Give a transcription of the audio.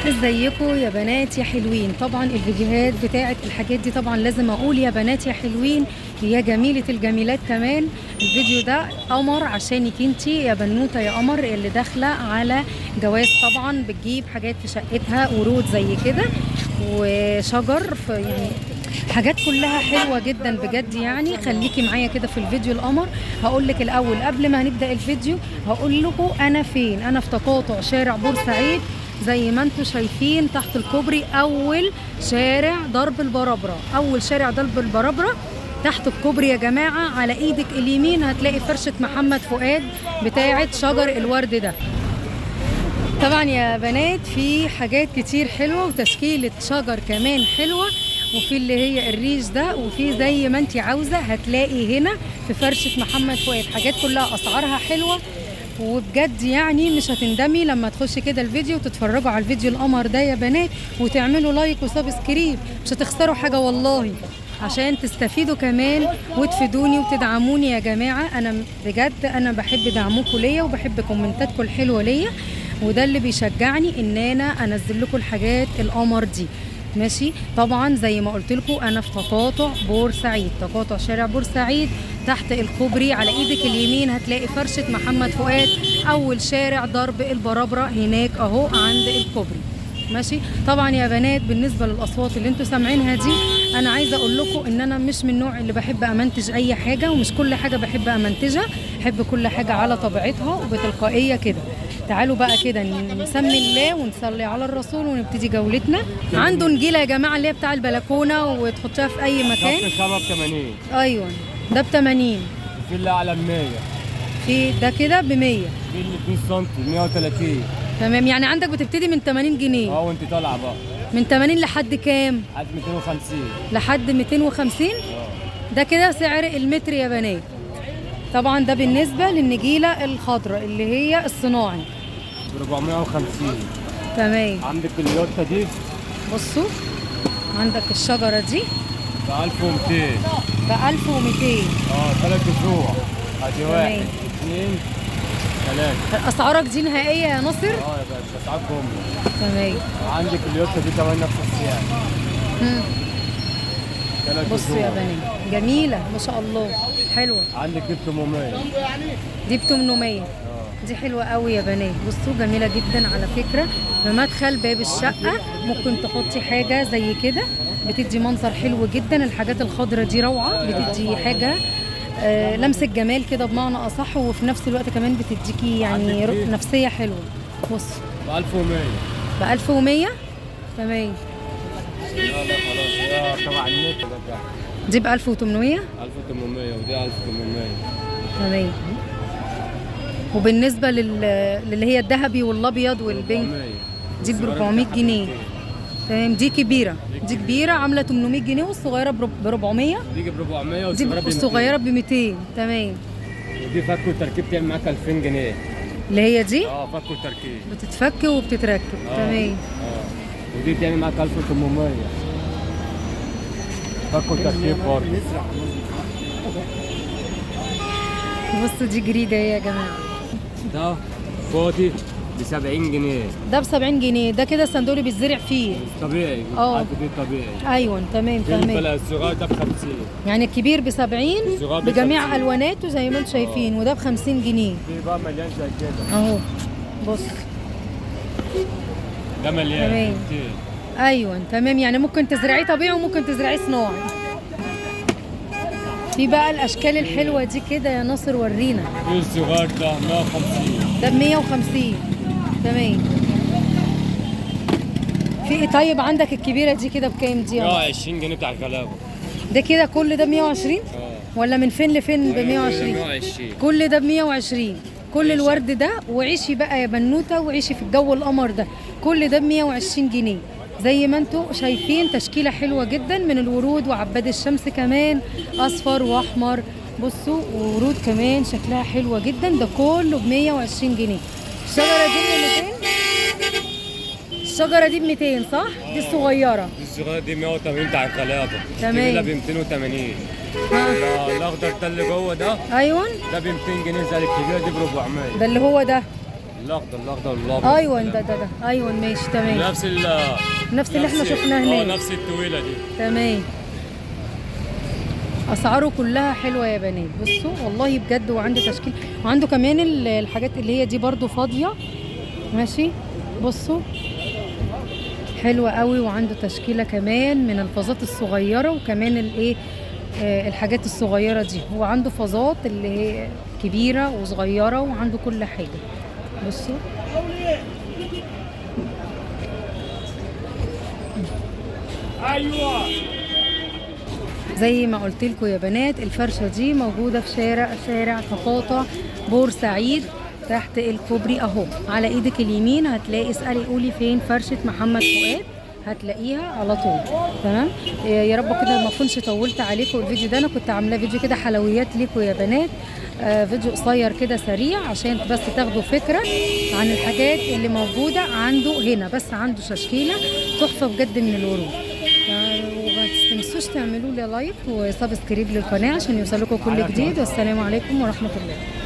ازيكم يا بنات يا حلوين؟ طبعا الفيديوهات بتاعت الحاجات دي طبعا لازم اقول يا بنات يا حلوين يا جميلة الجميلات. كمان الفيديو ده قمر عشانك انتي يا بنوتة يا قمر اللي داخلة على جواز، طبعا بتجيب حاجات في شقتها، ورود زي كده وشجر، يعني حاجات كلها حلوة جدا بجد. يعني خليكي معايا كده في الفيديو القمر. هقول لك الاول قبل ما هنبدأ الفيديو هقول لكم انا فين. انا في تقاطع شارع بورسعيد زي ما انتم شايفين تحت الكوبري، اول شارع درب البرابرة، اول شارع درب البرابرة تحت الكوبري يا جماعة. على ايدك اليمين هتلاقي فرشة محمد فؤاد بتاعة شجر الورد ده. طبعا يا بنات في حاجات كتير حلوة وتشكيلة شجر كمان حلوة، وفي اللي هي الريش ده، وفي زي ما انت عاوزة هتلاقي هنا في فرشة محمد فؤاد حاجات كلها اسعارها حلوة وبجد يعني مش هتندمي لما تخشي كده الفيديو وتتفرجوا على الفيديو القمر ده يا بنات، وتعملوا like و subscribe، مش هتخسروا حاجة والله، عشان تستفيدوا كمان وتفيدوني وتدعموني يا جماعة. انا بجد انا بحب دعمكم ليا وبحب كومنتاتكم الحلوة ليا، وده اللي بيشجعني ان انا انزل لكم الحاجات القمر دي. ماشي، طبعا زي ما قلت لكم انا في تقاطع بورسعيد، تقاطع شارع بورسعيد تحت الكوبري، على ايدك اليمين هتلاقي فرشة محمد فؤاد، اول شارع درب البرابرة هناك اهو عند الكوبري. ماشي، طبعا يا بنات بالنسبة للاصوات اللي انتوا سامعينها دي، انا عايزة اقول لكم ان انا مش من النوع اللي بحب امنتج اي حاجة، ومش كل حاجة بحب امنتجها، بحب كل حاجة على طبيعتها وبتلقائية كده. تعالوا بقى كده نسمي الله ونصلي على الرسول ونبتدي جولتنا. عنده نجيله يا جماعة اللي هي بتاع البلكونه وتحطها في اي مكان. ده ب 80. ايوه ده ب 80. في اللي اعلى ب 100. في ده كده ب 100. في اللي 2 سم 130. تمام، يعني عندك بتبتدي من 80 جنيه. اه وانت طالعه بقى. من 80 لحد كام؟ لحد 250. لحد 250؟ ده كده سعر المتر يا بنات. طبعا ده بالنسبة للنجيله الخضراء اللي هي الصناعي. 450. تمام. عندك اليوتا دي، بصوا عندك الشجرة دي ب 1200. ب 1200. اه 3 جذوع. ادي 1 2 3. اسعارك دي نهائية يا ناصر؟ اه يا باشا اسعار جملة. تمام. عندك اليوتا دي كمان نفس السعر. بصوا يا بنات جميلة ما شاء الله، حلوة. عندك دي ب 800. دي ب 800. دي حلوة قوي يا بنات، بصوا جميلة جدا على فكرة. في مدخل باب الشقة ممكن تحطي حاجة زي كده، بتدي منظر حلو جدا. الحاجات الخضرة دي روعه، بتدي حاجة لمسه جمال كده بمعنى اصح، وفي نفس الوقت كمان بتديكي يعني نفسية حلوة. بصوا ب 1100. ب 1100. تمام. لا لا خلاص طبعا النت ده. دي ب 1800. 1800 ودي 1800. تمام. وبالنسبة للي هي الذهبي والابيض والبينك دي ب 400 جنيه. تمام. دي كبيرة، دي كبيرة عامله 800 جنيه، والصغيرة ب 400. دي ب 400 والصغيرة ب 200. تمام. ودي فك وتركيب تعمل معاك 2000 جنيه. اللي هي دي؟ اه فك وتركيب، بتتفك وبتتركب. تمام. ودي تعمل معاك 1800 فك وتركيب برضه. بصوا دي جريدة يا جماعة. ده فاضي ب 70 جنيه. ده ب 70 جنيه. ده كده الصندوق اللي بيتزرع فيه طبيعي. اه طبيعي. ايوه تمام تمام. الصغير ده ب 50. يعني الكبير ب 70 بجميع الواناته زي ما انتم شايفين، وده ب 50 جنيه. في بقى مليان زي كده اهو. بص ده مليان. ايوه تمام، يعني ممكن تزرعيه طبيعي وممكن تزرعيه صناعي. في بقى الاشكال الحلوة دي كده يا ناصر ورينا. في الصغير ده 150. ده ب 150. تمام. في ايه طيب عندك الكبيرة دي كده بكام دي؟ 120 جنيه بتاع الغلابة. ده كده كل ده ب 120؟ ولا من فين لفين ب 120؟ 120. كل ده ب 120. كل الورد ده، وعيشي بقى يا بنوته وعيشي في الجو القمر ده، كل ده ب 120 جنيه. زي ما انتم شايفين تشكيله حلوة جدا من الورود، وعباد الشمس كمان اصفر واحمر. بصوا وورود كمان شكلها حلوة جدا. ده كله ب 120 جنيه. الشجرة دي ب 200. الشجرة دي ب 200 صح؟ دي الصغيرة. دي الصغيرة دي 180 بتاع الغلابة. تمام. ده ب 280. الاخضر ده اللي جوه ده. ايوه ده ب 200 جنيه. زي الكبيرة دي ب 400. ده اللي هو ده. الاخضر، الاخضر والابيض. ايوه ده ده ده، ايوه ماشي تمام. نفس نفس اللي احنا شفناه هناك. نفس الطويلة دي. تمام. اسعاره كلها حلوة يا بنات. بصوا والله بجد، وعنده تشكيل، وعنده كمان الحاجات اللي هي دي برده فاضية. ماشي بصوا حلوة قوي، وعنده تشكيله كمان من الفازات الصغيرة، وكمان الايه الحاجات الصغيرة دي. هو عنده فازات اللي هي كبيرة وصغيره، وعنده كل حاجة. بصوا ايوه زي ما قلت لكم يا بنات، الفرشة دي موجودة في شارع تقاطع بورسعيد تحت الكوبري اهو، على ايدك اليمين هتلاقي، اسالي قولي فين فرشه محمد فؤاد، هتلاقيها على طول. تمام. يا رب كده ما اكونش طولت عليكم الفيديو ده، انا كنت عاملاه فيديو كده حلويات ليكم يا بنات، فيديو قصير كده سريع عشان بس تاخدوا فكرة عن الحاجات اللي موجودة عنده هنا. بس عنده تشكيله تحفة بجد من الورود. وما تنسوش تعملوا لي like و subscribe للقناة عشان يوصلكم كل جديد. والسلام عليكم ورحمة الله.